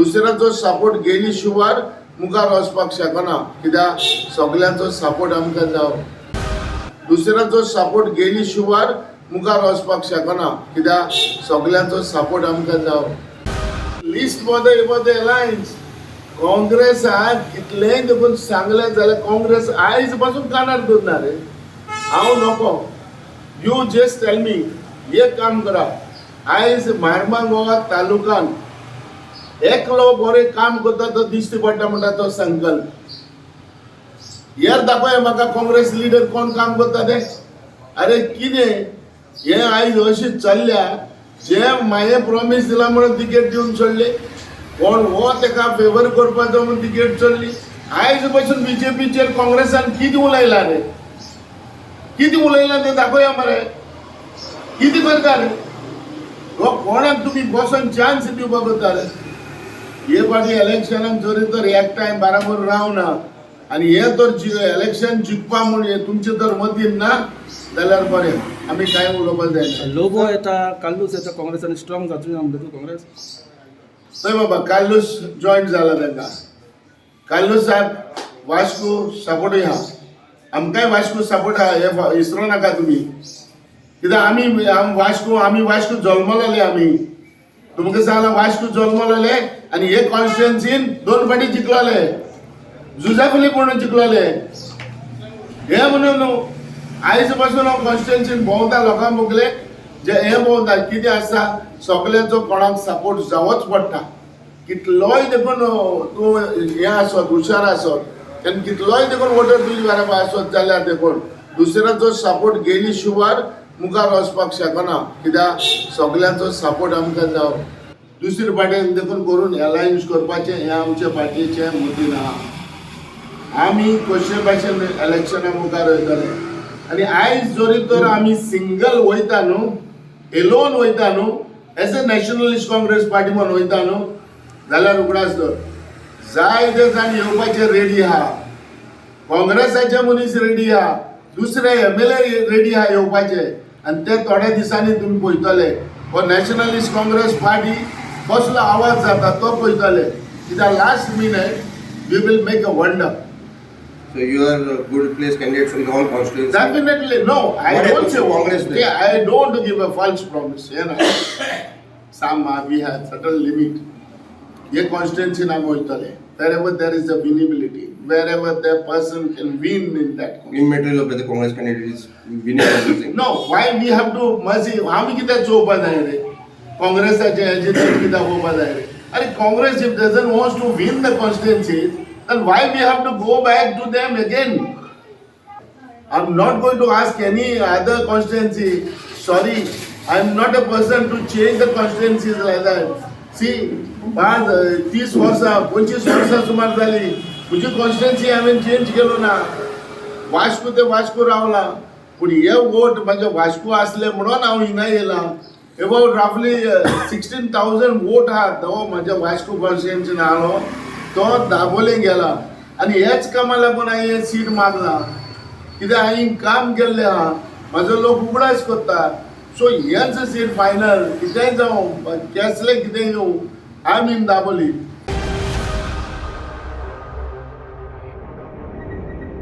दुसऱ्याचो support गेली शिवार मुखार वचपाक शकना, कित्याक सगल्यांचो सपोर्ट आमकां जावो. दुसऱ्याचो सपोर्ट गेली शिवार मुखार वचपाक शकना, कित्याक सगल्यांचो सपोर्ट आमकां जावो. लिस्ट for the alliance काँग्रेसाक कितलेंय देखून सांगलें जाल्यार काँग्रेस आयज पासून कानार दवरना रे. हांव नको, you just tell me, एक काम करा, आयज मार्मागोवा तालुकान एकलो बरें काम करता तो दिश्टी पडटा म्हणटा तो संकल्प. यार, दाखय म्हाका काँग्रेस लिडर कोण काम करता ते. अरे, कितें हें आयज अशें चल्ल्या, जे माये प्रॉमीस दिला म्हणून तिकेट दिवन सोडली, कोण हो तेका फेवर करपाचो म्हणून तिकेट सोडली. आयज पासून बीजेपीचेर काँग्रेसान कितें उलयला रे? कितें उलयला तें दाखोवया मरे. कितें करता रे हो? कोणाक तुमी बसोन चान्स दिवपाक करता रे? हे फावटी इलेक्शनाक जरी तर एकठांय बाराबर रावना आनी हे तर इलेक्शन जिखपा म्हूण हे तुमचे तर मतीन ना जाल्यार बरें, आमी कांय उलोवपाक जायना. लोबो येता, कार्लूस येता, काँग्रेसान स्ट्रॉंग जातली ना म्हणटा तूं काँग्रेस? थंय बाबा कार्लूस जॉयन जाला तांकां. कार्लूस साहेब, वास्को सपोर्टूय आहा आमकांय, वास्को सपोर्ट आहा. हे विसरो नाका तुमी, कित्याक आमी वास्को, आमी वास्को जल्मलेले. आमी तुमकां सांगलां, वास्को जल्मलेले आनी हे कॉन्स्टिट्युएन्सीन दोन फाटी जिखलेले, जुजा फिलीप म्हणून जिखलेले. हे म्हणून न्हू, आयज पासून हांव कॉन्स्टिट्युएन्सीन भोंवता, लोकां मुगले जे हे भोंवता. कितें आसा, सगल्यांचो कोणाक सपोर्ट जावोच पडटा. कितलोय देखून तूं हें आसत, हुशार आसत आनी कितलोय देखून वोटर तुजे बराबर आसत जाल्यार देखून दुसऱ्याचो सपोर्ट गेली शिवार मुखार वचपाक शकना, कित्याक सगल्यांचो सपोर्ट आमकां जावो. दुसरे पार्टीन देखून करून एलायन्स करपाचें हें आमच्या पार्टीचें मतीन आहा. आमी कशे भाशेन इलेक्शना मुखार वयतले आनी आयज जरी तर आमी सिंगल वयता न्हू, एलोन वयता न्हू, as a Nationalist Congress Party म्हणून वयता न्हू, जाल्यार उगडास दवर, जाय ते जाण येवपाचे रेडी आहा. काँग्रेसाचे मनीस रेडी आहा, दुसरे एमएलए रेडी आहा येवपाचे आनी ते थोड्या दिसांनी तुमी पळयतले, हो नॅशनलिस्ट काँग्रेस पार्टी कसलो आवाज जाता तो पळयतले, कित्याक last minute we will make a wonder. So you are a good place candidates in all constituencies. Definitely, no. I What don't happens say to Congress then? Yeah, I don't give a false promise. Some we have certain limit. ये constituency ना वयतले wherever there is a winnability, wherever the person can win in that constituency. Immaterial of whether Congress candidate is winning or losing. No, why we have to mercy? आमी कित्याक चोवपा जाय रे? काँग्रेसाचे हेजे तर कित्याक पळोवपा जाय रे? अरे, Congress if doesn't wants to win the constituencies, then why we have to go back to them again? I'm not going to ask any other constituency. Sorry, I'm not a person to change the constituencies like that. See, पांच 30 वर्सां, 25 वर्सां सुमार जाली, म्हजी constituency हांवें change केलो ना. वास्को ते वास्को रावला, पूण हे वोट म्हाजे वास्को आसले म्हणून हांव हिंगा येयला. एबाउट राफली 16,000 वोट आहा, तो म्हाज्या वास्को कॉन्स्टिट्युएन्सीन आहलो तो दाबोले गेला आनी हेच कामा लागून हांवें सीट मागला, कित्याक हांवें काम केल्लें आहा, म्हाजो लोक उगडास करता. सो हेंच सीट फायनल, कितेंय जावं, केसलें कितें येवं, I am in Dabolim.